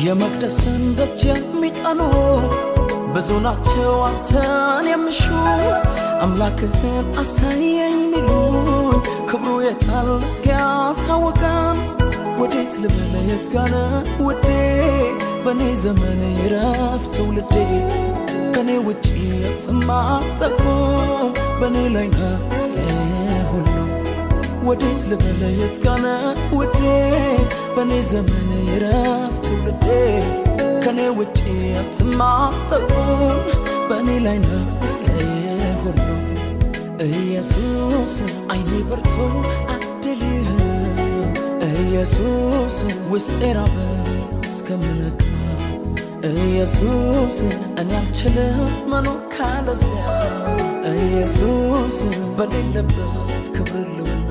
የመቅደስን ደጅ የሚጠኑ ብዙ ናቸው አንተን የሚሹ፣ አምላክህን አሳየኝ ሚሉኝ፣ ክብሩ የታል እስኪያሳውቀን። ወዴት ልበል፣ የት ጋ ነህ ውዴ? በእኔ ዘመን ይረፍ ትውልዴ። ከኔ ውጪ የትም አትጠቁም፣ በእኔ ላይ ነው እስከ ሁሉ። ወዴት ልበል፣ የት ጋ ነህ ውዴ? በእኔ ዘመን ይረፍ ትውልዴ። ከኔ ውጪ የትም አትጠቁም፣ በእኔ ላይ ነው እስከ ሁሉ። ኢየሱስ፣ አይኔ በርቶ አድልህ፣ ኢየሱስ፣ ውስጤ ራበ እስከምነካ፣ ኢየሱስ፣ እኔ አልችልም መኖር ካለዚያ፣ ኢየሱስ፣ በሌለበት ክብር ልውል።